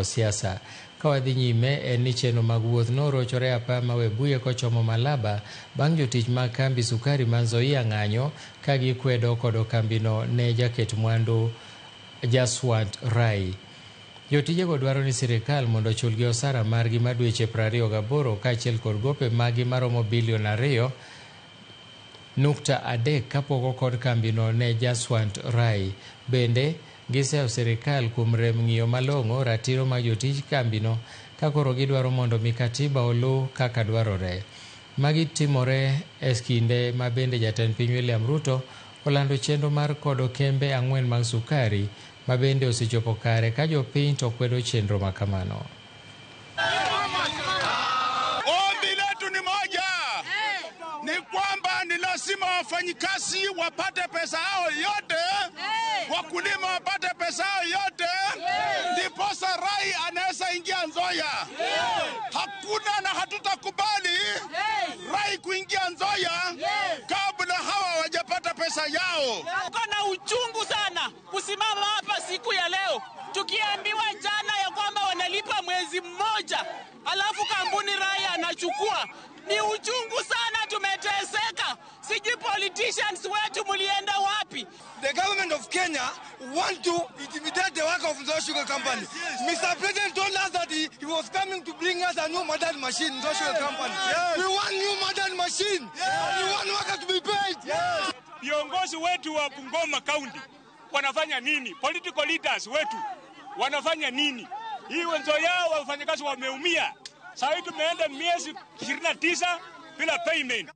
Siasa. Ka wadhi nyime en ni chenro mag wuoth norochore e apaya ma Webuye kochomo Malaba bang' jotich mag kambi sukari ma Nzoia ng'anyo ka gikwedo kodo kambino ne jaket mwandu Jaswant Rai. Jotijego dwaro ni sirikal mondo ochulgi osara margi ma dweche 28 kaachiel kod gope maggi maromo bilion 2.3 kapok okod kambino ne Jaswant Rai. Bende giseyo sirikal kuom rem ng'iyo malong'o ratiro mag jotij kambino ka koro gidwaro mondo mi katiba oluw kaka dwarore. Magi timore e kinde ma bende jatend piny William Ruto olando chenro mar kodo kembe 4 mag sukari ma bende osechopo kare ka jopiny to kwedo chenro makamano. Ombi letu ni moja, ni kwamba ni lazima wafanyikazi wapate pesa yao yote, wakulima wapate pesa yao yote, ndiposa Rai anaweza ingia Nzoia. Hakuna na hatutakubali Rai kuingia Nzoia kabla hawa hawajapata pesa yao. Tuko na uchungu sana kusimama hapa siku ya leo tukiambiwa jana ya kwamba wanalipa mwezi mmoja, alafu kampuni Rai anachukua. Ni uchungu sana, tumeteseka. Sijui politicians wetu mulienda wapi? The government of Kenya want to intimidate the work of Nzoia Sugar Company. Mr. President told us that he was coming to bring us a new modern machine, Nzoia Sugar Company. We want new modern machine. We want workers to be paid. Viongozi wetu wa Bungoma County wanafanya nini? Political leaders wetu wanafanya nini? Hii wenzo yao wafanyakazi wameumia. Sasa hivi tumeenda miezi 29 bila payment.